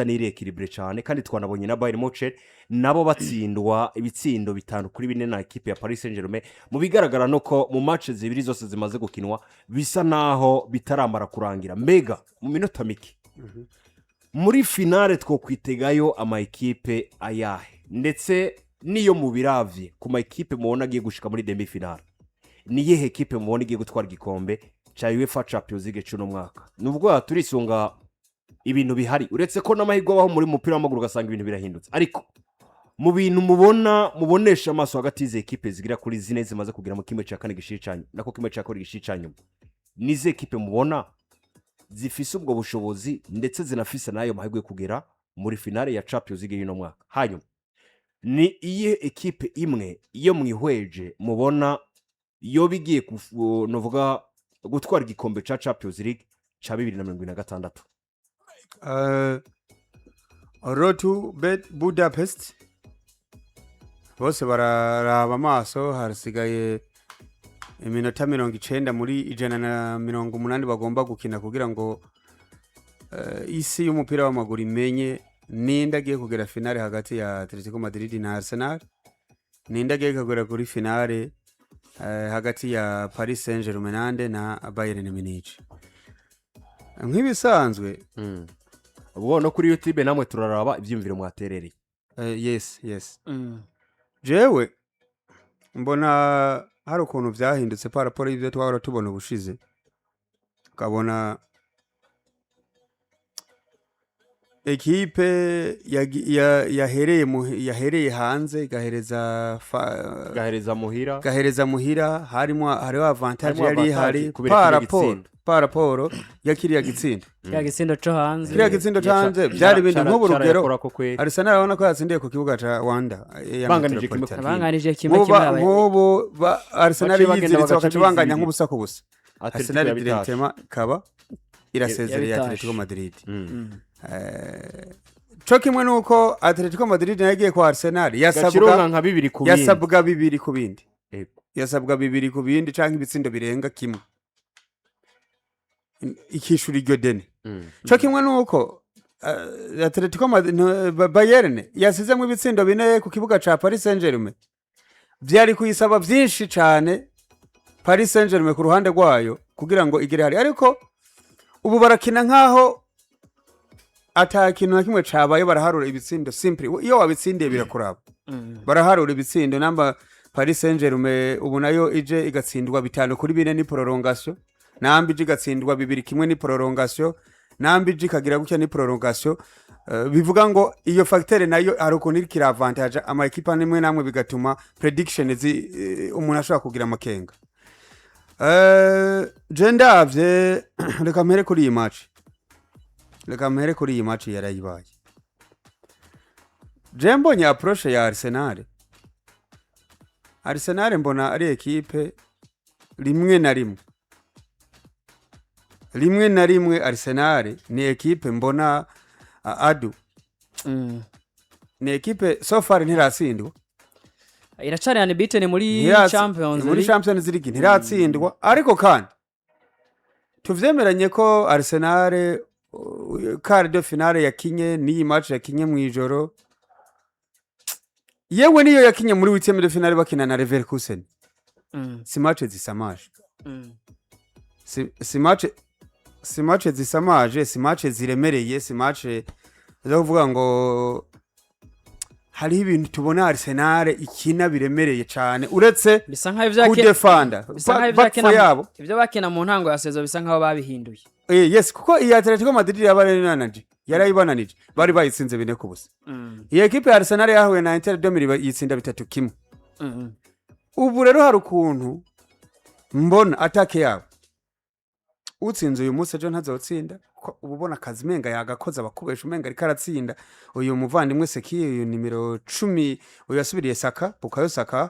N'iri équilibré cyane, kandi twanabonye na Bayern Munich nabo batsindwa ibitsindo 5-4 na ekipe ya Paris Saint-Germain. Mu bigaragara nuko mu match zibiri zose zimaze gukinwa bisa naho bitaramara kurangira. Mbega mu minota mike, muri finale twokwitegayo ama ekipe ayahe? Ndetse n'iyo mubiravye ku ma ekipe mubona agiye gushika muri demi finale, ni iyihe ekipe mubona igiye gutwara igikombe cya UEFA Champions League cy'uno mwaka? Nubwo turisunga ibintu bihari, uretse ko n'amahirwe abaho muri mupira w'amaguru, ugasanga ibintu birahindutse, ariko mu bintu mubona, mubonesha amaso, hagati y'izi ekipe zigera kuri zine zimaze kugera mu kimwe cya kane gishiri cya nyuma, nako kimwe cya kabiri gishiri cya nyuma, ni izihe ekipe mubona zifise ubwo bushobozi ndetse zinafise n'ayo mahirwe yo kugera muri finale ya Champions League y'uno mwaka? Hanyuma ni iyihe ekipe imwe iyo mwihweje mubona yoba igiye novuga gutwara igikombe cya Champions League cya 2026? Road to Budapest, bose bararaba amaso. Hasigaye iminota 90 muri 180 bagomba gukina kugira ngo isi y'umupira w'amaguru imenye ninde agiye kugera finale hagati ya Atletico Madrid na Arsenal, ninde agiye kugera kuri finale hagati ya Paris Saint-Germain nande na Bayern Munich nk'ibisanzwe. Ubwo no kuri YouTube namwe turaraba ibyiyumviro mwaterereye. Yes. Jewe mbona hari ukuntu byahindutse par rapport y'ibyo twahora tubona ubushize, ukabona ekipe yahereye hanze igahereza gahereza muhira. Gahereza muhira, harimo hariho avantage Harimo yari avantage ihari kubera kiriya par rapport gitsindo. Par rapport ya kiriya gitsindo. Kiriya gitsindo co hanze. Kiriya gitsindo co hanze byari ibintu nk'ubu rugero Carayakora ko kweri. Arsenal urabona ko yatsindiye ku kibuga ca Wanda ya Banganije kimwe Metropolitano. ku Banganije kimwe Nk'ubu kimwe nk'ubu Arsenal Baciye bagenda yiziritse bagaca bakaca banganya bizibira. nk'ubusa ku busa. Atletico Arsenal yabitashe. directement kaba irasezereye Yabitashe. Atletico Madrid. Co kimwe nuko Atletico Madrid nayo igiye kwa Arsenal gacironka yasabwa nka 2-2. Yasabwa 2-2. Yego. Yasabwa 2-2 canke ibitsindo birenga kimwe ikishura iryo deni. Co kimwe nuko Atletico Madrid no, Bayern yasizemwo ibitsindo bine ku kibuga ca Paris Saint-Germain, vyari kuyisaba vyinshi cane Paris Saint-Germain ku ruhande rwayo kugira ngo igere hari, ariko ubu barakina nkaho ata kintu na kimwe cabaye. Baraharura ibitsindo simple, iyo wabitsindiye birakuraba. Baraharura ibitsindo. Namba Paris Saint-Germain ubu nayo ije igatsindwa 5-4 ni prolongation, namba ije igatsindwa 2-1 ni prolongation, namba ije ikagira gutya ni prolongation. Bivuga ngo iyo facteur nayo hari ukuntu iriko iravantage ama ekipa nimwe namwe, bigatuma prediction umuntu ashobora kugira amakenga. Je ndavye, reka mpere kuri iyi match, reka mpere kuri iyi match yarayibaye. Je mbonye approche ya Arsenal. Arsenal mbona ari ekipe rimwe na rimwe, rimwe na rimwe Arsenal ni ekipe mbona adu ni ekipe so far ntiratsindwa. Iracari unbeaten muri Champions Muri League. Champions League ntiratsindwa, ariko kandi tuvyemeranye ko Arsenal quart de finale yakinye n'iyi match yakinye mu ijoro, yewe niyo yakinye muri huitième de finale bakina na Leverkusen, si match zisamaje. Si match zisamaje, si match ziremereye, si match zo kuvuga ngo hariho ibintu tubona Arsenal ikina biremereye cyane uretse Bisa nkaho ivyo kudefanda bisa nkaho ivyo back four bakina yabo. Ibyo bakina mu ntango ya saison bisa nkaho babihinduye. Yes, kuko iyi Atletico Madrid yabarananije, yarayibananije, bari bayitsinze 4-0. Iyi ekipe ya Arsenal yahuye na Inter de Milan yitsinda 3-1. Ubu rero hari ukuntu mbona attaque yabo, utsinze uyu munsi ejo ntazotsinda, kuko uba ubona akazi umenga yagakoze, abakubesha umenga ariko aratsinda. Uyu muvandimwe Seki, uyu nimero 10, uyu yasubiriye Saka, Bukayo Saka,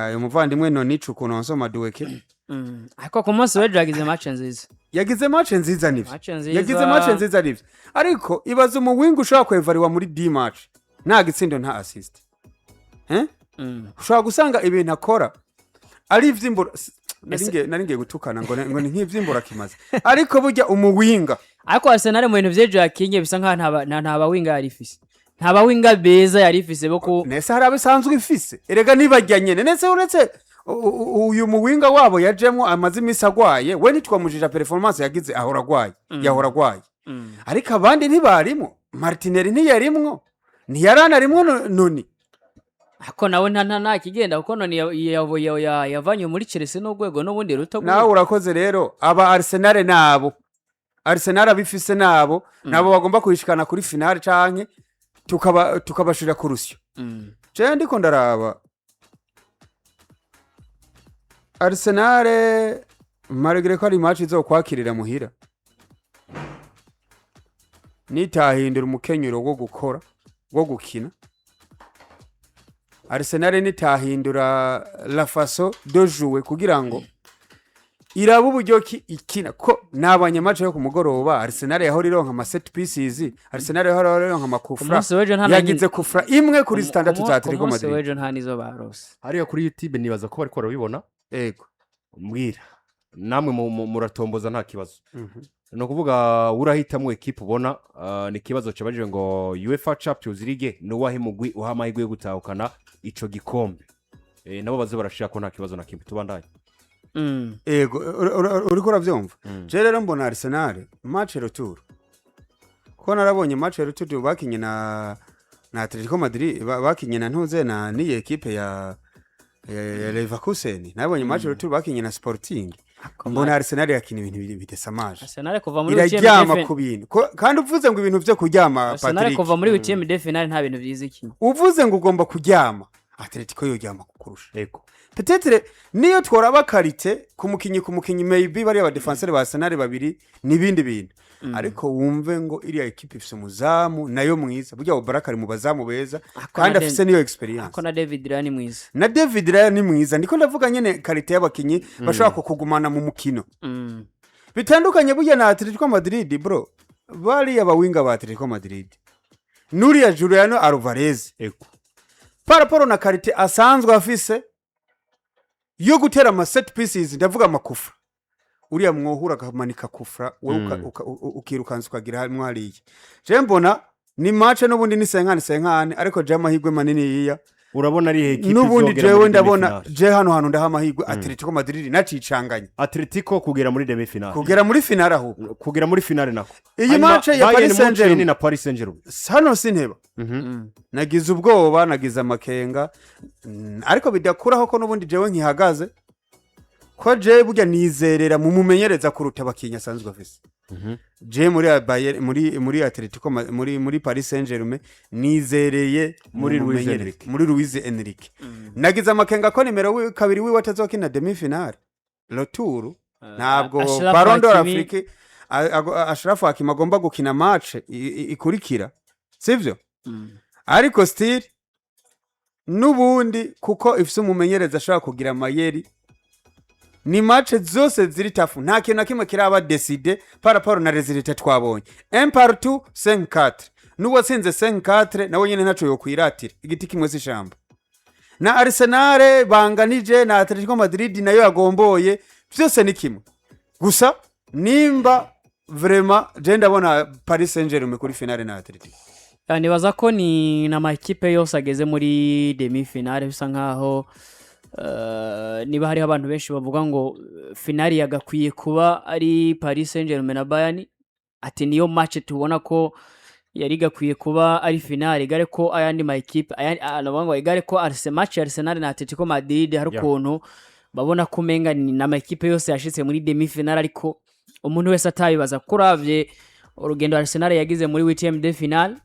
uyu muvandimwe Noni Chukwunonso Madueke. Ariko ku munsi w'ejo yagize match nziza. Yagize match nziza nivyo. Match nziza. Yagize match nziza nivyo, ariko ibaze umuwinga ushobora kwevariwa muri D match nta gitsindo, nta assist, eh? Ushobora gusanga ibintu akora ari ivy'imbura. Nari ngiye gutukana ngo ni nk'ivyimbura kimaze, ariko burya umuwinga Ariko Arsenal mu bintu vy'ejo yakinye bisa nkaho nta bawinga yari ifise, nta bawinga beza yari ifise bo ku Nese hari abisanzwe ifise erega, nibajya nyene. Nese uretse uyu muwinga wabo yajemwo amaze imisi agwaye, we ntitwamujija performance yagize, ahora agwaye, yahora agwaye. Ariko abandi ntibarimo. Martinelli ntiyarimwo, ntiyaranarimwo noni. Ariko nawe nta kigenda, kuko none yavanywe muri Chelsea n'urwego n'ubundi ruto. Nawe urakoze. Rero aba Arsenal nabo, Arsenal abifise nabo bagomba kuyishikana kuri finale canke tukabashira ku rusyo. Jewe ndiko ndaraba Arsenal, malgré ko ari match izokwakirira muhira, nitahindura umukenyero wo gukora, wo gukina, Arsenal nitahindura la façon de jouer kugira ngo iraba uburyo ki ikina, ko nabonye match yo ku mugoroba, Arsenal yahora ironka ama set pieces, Arsenal yahora ironka Ku amakufra. munsi w'ejo nta Yagize kufra imwe kuri zitandatu za Atletico Ku munsi Madrid. w'ejo nta nizo barose. Hariya kuri YouTube nibaza ko bariko barabibona. Ego. Mbwira namwe muratomboza, nta kibazo. Ni ukuvuga urahitamo ekipe ubona. Ni ikibazo cabajije ngo UEFA Champions League ni uwahe mugwi uha amahirwe yo gutahukana ico gikombe? Nabo baze barashira ko nta kibazo na kimwe, tubandanye. Ego, uriko uravyumva. Je rero mbona Arsenal match retour, ko narabonye match retour bakinye na Atletico Madrid, bakinye na ntuze na niyi ekipe ya Leverkusen, nabonye match retour bakinye na Sporting, mbona Arsenal yakina ibintu bidesamaje. Arsenal kuva muri huitième Iraryama de ku bintu. Kandi uvuze ngo ibintu vyo kuryama, Arsenal Patrick, kuva muri huitième de finale nta bintu vyiza ikinye. Uvuze ngo ugomba kuryama, Atletico yoryama kukurusha. Peut-être niyo tworaba qualité ku mukinyi, maybe bariya ba défenseur ba Arsenal babiri n'ibindi bintu, ariko wumve ngo iriya ekipe ifise umuzamu nayo mwiza. Burya Oblak ari mu bazamu beza kandi afise niyo experience. Ako na David Raya ni mwiza. Na David Raya ni mwiza. Ndiko ndavuga nyene qualité y'abakinyi bashobora kukugumana mu mukino. Bitandukanye burya na Atletico Madrid, bro. Bariya bawinga ba Atletico Madrid nuriya Juliano Alvarez, par rapport na qualité asanzwe afise yo gutera ama set pieces, ndavuga amakufra, uriya mwohura akamanika kufra, wewe ukirukansa ukagira hamwe hariya. Je mbona ni match n'ubundi ni 50-50, ariko je amahirwe manini yiya Urabona ari ekipe n'ubundi izogera jewe muri ndabona demi-finale. je hano hantu ndaha amahirwe Atletico Madrid nacicanganye. Atletico kugera muri demi finale. Kugera muri finale ahubwo. Kugera muri finale nako. Iyi Hanyuma match ya Bayern Paris Munchen Saint-Germain. na Paris Saint-Germain. Hano sinteba. Nagize ubwoba, nagize amakenga, ariko bidakuraho ko n'ubundi jewe nkihagaze ko je burya nizerera mu mumenyereza kuruta abakinyi asanzwe afise. Je muri Bayern, muri Atletico muri Paris Saint-Germain nizereye Muri mu Luis mumenyereza. Enrique. Muri Luis Enrique nagize amakenga ko nimero kabiri wiwe atazokina demi finale retour, ntabwo Achraf Ballon d'Or Hakimi. Afrique Achraf Hakimi agomba gukina match ikurikira, sivyo? Ariko still n'ubundi kuko ifise umumenyereza ashobora kugira amayeri, ni match zose ziri tough, nta kintu na kimwe kiraba décidé par rapport na résultat twabonye 1 partout, 5-4. N'uwatsinze 5-4 nawe nyene ntaco yokwiratira, igiti kimwe si ishamba. Na Arsenal banganije na Atletico Madrid nayo yagomboye, byose ni kimwe gusa. Nimba vraiment je ndabona Paris Saint-Germain kuri finale na Atletico. Nibaza ko ni n'amakipe yose ageze muri demi finale bisa nkaho niba hariho abantu benshi bavuga ngo finale yagakwiye kuba ari Paris Saint-Germain na Bayern, ati niyo match tubona ko yari gakwiye kuba ari finale, igare ko ayandi ma ekipe navuga ngo igare ko match ya Arsenal na Atletico Madrid hari ukuntu babona ko umenga ni n'amakipe yose yashitse muri demi finale, ariko umuntu wese atabibaza kuko uravye urugendo Arsenal yagize muri huitième de finale,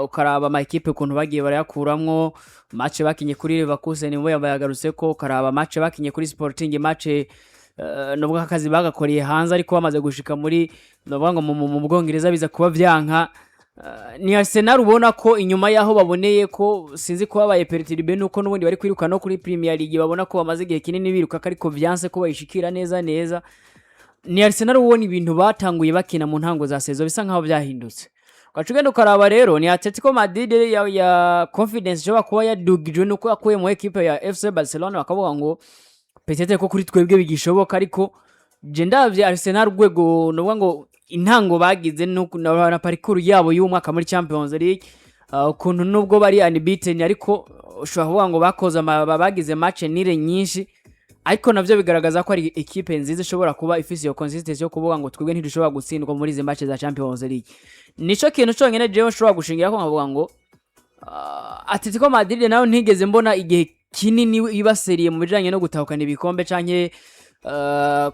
ukaraba amakipe ukuntu bagiye barayakuramwo, match bakinye kuri Leverkusen nibo yabayagarutse ko, ukaraba match bakinye kuri Sporting, match nubwo akazi bagakoreye hanze, ariko bamaze gushika muri navuga ngo mu Bwongereza biza kuba vyanka. Ni Arsenal ubona ko inyuma y'aho baboneye ko sinzi ko babaye perturbé nuko n'ubundi bari kwiruka no kuri Premier League, babona ko bamaze igihe kinini biruka ariko vyanse ko bayishikira neza neza. Ni Arsenal ubona ibintu batanguye bakina mu ntango za saison bisa nkaho byahindutse. Ugaca ugenda ukaraba rero ni Atletico Madrid ya confidence ishobora kuba yadugijwe nuko yakuye mu ekipe ya FC Barcelona, bakavuga ngo Peut-être ko kuri twebwe bigishoboka, ariko je ndavye Arsenal, urwego novuga ngo intango bagize na parcours yabo y'umwaka muri Champions League, ukuntu nubwo bari unbeaten, ariko ushobora kuvuga ngo bakoze bagize match nul nyinshi, ariko navyo bigaragaza ko ari ekipe nziza ishobora kuba ifise iyo consistency yo kuvuga ngo twebwe ntidushobora gutsindwa muri izi match za Champions League. Nico kintu conyene jewe nshobora gushingira ko nkavuga ngo Atletico Madrid nayo ntigeze mbona igihe kinini ibaseriye mu bijanye no gutahukana ibikombe canke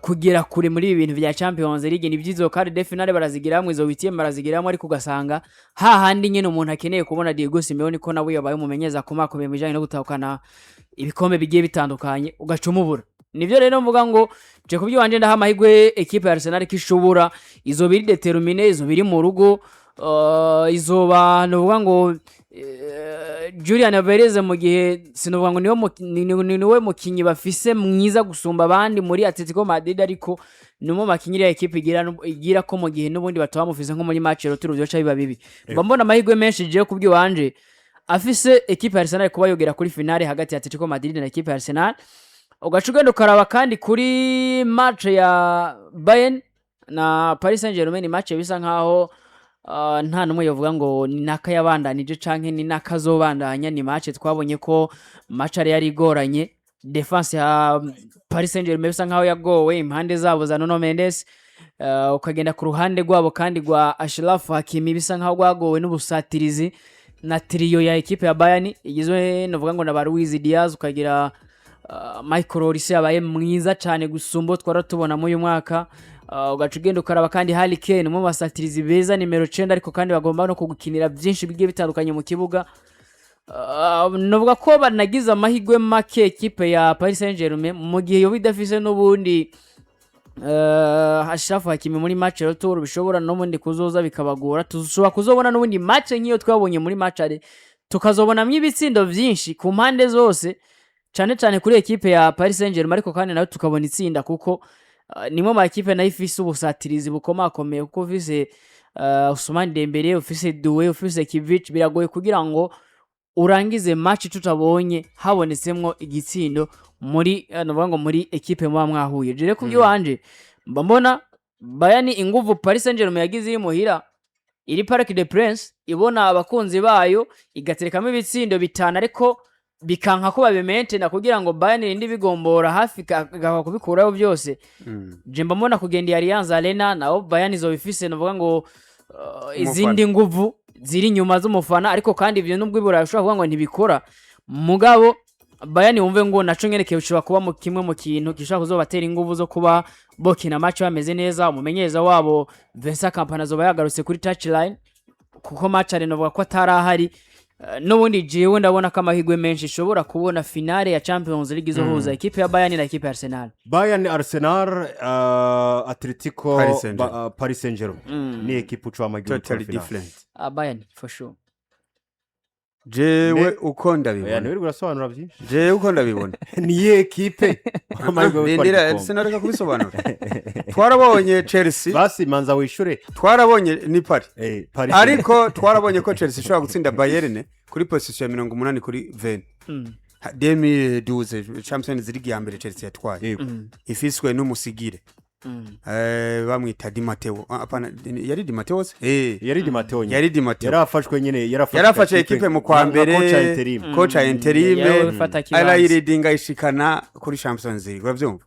kugera kure muri ibi bintu vya Champions League. Ni vyizo quart de finale barazigiramwo, izo huitième barazigiramwo, ariko ugasanga hahandi nyene umuntu akeneye kubona Diego Simeone ko nawe yabaye umumenyereza akomakomeye mu bijanye no gutahukana ibikombe bigiye bitandukanye, ugaca umubura. Nivyo rero mvuga ngo je kubyo wanje ndaha amahirwe ekipe ya Arsenal ko ishobora, izo biri déterminée, izo biri mu rugo, izoba nuvuga ngo Julian Alvarez, mu gihe sinovuga ngo niwe niwe mukinyi bafise mwiza gusumba abandi muri Atletico Madrid, ariko ni umwe mu bakinyi iriya ekipe igira ko mu gihe n'ubundi bataba bamufise nko muri match retour vyoca biba bibi. Mba mbona amahirwe menshi jewe kubw'iwanje afise ekipe ya Arsenal kuba yogera kuri finale hagati ya Atletico Madrid na ekipe ya Arsenal. Ugaca ugenda ukaraba kandi kuri match ya Bayern na Paris Saint-Germain, ni match bisa nkaho nta numwe yovuga ngo ni naka yabandanije canke ni naka azobandanya. Ni match twabonye ko match yari igoranye. Défense ya Paris Saint-Germain bisa nkaho yagowe impande zabo za Nuno Mendes, ukagenda ku ruhande rwabo kandi rwa Achraf Hakimi bisa nkaho rwagowe n'ubusatirizi na trio ya ekipe ya Bayern igizwe novuga ngo na ba Luis Diaz, ukagira Michael Olise yabaye mwiza cyane gusumba uwo twara tubona muri uyu mwaka. Ugaca ugenda ukaraba kandi Harry Kane, umwe mu basatirizi beza nimero 9, ariko kandi bagomba no kugukinira byinshi bigiye bitandukanye mu kibuga. Novuga ko banagize amahirwe make ekipe ya Paris Saint-Germain mu gihe yoba idafise n'ubundi Achraf Hakimi muri match retour, bishobora n'ubundi kuzoza bikabagora. Tushobora kuzobona n'ubundi match nk'iyo twabonye muri match aller, tukazobonamwo ibitsindo vyinshi ku mpande zose, cane cane kuri ekipe ya Paris Saint-Germain, ariko kandi nayo tukabona itsinda, kuko nimwe mu ekipe nayo ifise ubusatirizi bukomakomeye, kuko ufise Ousmane Dembele, ufise Doué, ufise Kivic, biragoye kugira ngo urangize match tutabonye habonetsemwo igitsindo muri navuga ngo muri ekipe muba mwahuye. Jere kubw'iwanje mba mbona Bayern, inguvu Paris Saint-Germain yagize iri muhira, iri Parc des Princes, ibona abakunzi bayo, igaterekamo ibitsindo bitanu, ariko bikanka ko babimentena kugira ngo Bayern irinde bigombora hafi igakwa kubikuraho byose. Je mba mbona kugenda iya Allianz Arena naho Bayern izoba ifise navuga ngo izindi nguvu ziri inyuma z'umufana, ariko kandi ibyo nubwo i Burayi ushobora kuvuga ngo ntibikora, mugabo Bayern wumve ngo naco nyene gishobora kuba mu kimwe mu kintu gishobora kuzobatera inguvu zo kuba bokina match bameze neza. Umumenyereza wabo Vincent Kompany azoba yagarutse kuri touchline, kuko match aller novuga ko atari ahari. N'ubundi jewe ndabona ko amahirwe menshi ishobora kubona finale ya Champions League izohuza ekipe ya Bayern na ekipe ya Arsenal. Bayern, Arsenal, Atletico, Paris Saint-Germain. Paris Saint-Germain ni ekipe uca amahirwe Totally gutwara finale. different. Bayern for sure. Jewe uko Oya, ndabibona, niwe urasobanura byinshi. Jewe uko ndabibona, ni ekipe amahirwe yo gutwara rindira, igikombe. Sinareka kubisobanura. Twarabonye Chelsea, Basi manza wishure. Twarabonye ni Paris, Paris. Ariko twarabonye ko Chelsea ishobora gutsinda Bayern kuri position ya 80 kuri 20. 2012 Champions League ya mbere Chelsea yatwaye ifiswe n'umusigire bamwita Di Matteo. Ah, hapana, yari Di Matteo se? Yari Di Matteo nyine. Yari Di Matteo. Yarafashwe nyine, yarafashe Yarafashe ekipe mu kwa mbere, coach interim. Coach interim. Yarafata kibanza. Arayiridinga ishikana kuri Champions League, urabyumva?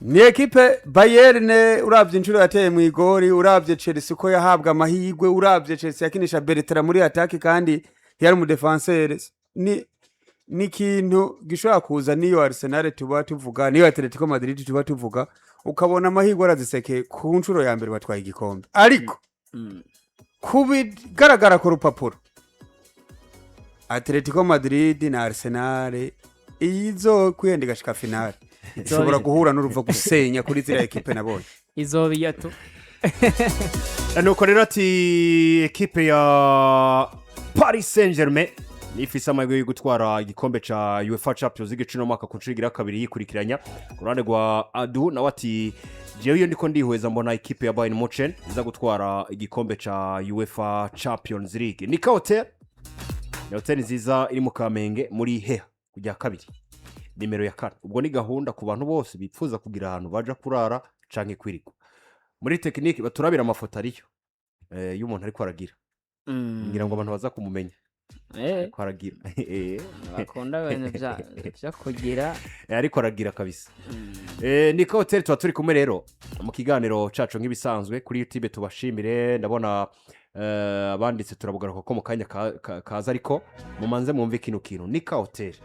Ni ekipe Bayern, uravye inshuro yateye mu igori, uravye Chelsea ko yahabwa amahirwe, uravye Chelsea yakinisha Bertrand muri attaque kandi yari umu défenseur, ni ikintu gishobora kuza. Niyo Arsenal tuba tuvuga, niyo Atletico Madrid tuba tuvuga, ukabona amahirwe arazisekeye ku nshuro ya mbere batwaye igikombe, ariko kubigaragara ku rupapuro, Atletico Madrid na Arsenal izo kwiyenda igashika finale ishobora guhura n'uruva gusenya kuri ziriya ekipe nabonye. Izoba iya tu. Nuko rero ati ekipe ya Paris Saint Germain ifise amahirwe yo gutwara igikombe ca UEFA Champions League cuno mwaka ku nshuro igira kabiri yikurikiranya. Ku ruhande rwa Adu nawe ati jewe iyo ndiko ndihweza mbona ekipe ya Bayern Munchen iza gutwara igikombe ca UEFA Champions League. Nika Hotel ni hoteli nziza iri mu Kamenge muri Heha kujya kabiri. Nimero ya 4. Ubwo ni gahunda ku bantu bose bipfuza kugira ahantu baja kurara canke kwirigwa. Muri technique baturabira amafoto ariyo y'umuntu ariko aragira, ngira ngo abantu baza kumumenya. Ariko aragira. Bakunda ibintu byo kugira. Ariko aragira kabisa. Niko Hoteli tuba turi kumwe rero mu kiganiro cacu nk'ibisanzwe kuri YouTube. Tubashimire. Ndabona abanditse, turabugaruka ko mu kanya kaza, ariko mumanze mwumve kino kintu. Nika Hoteli.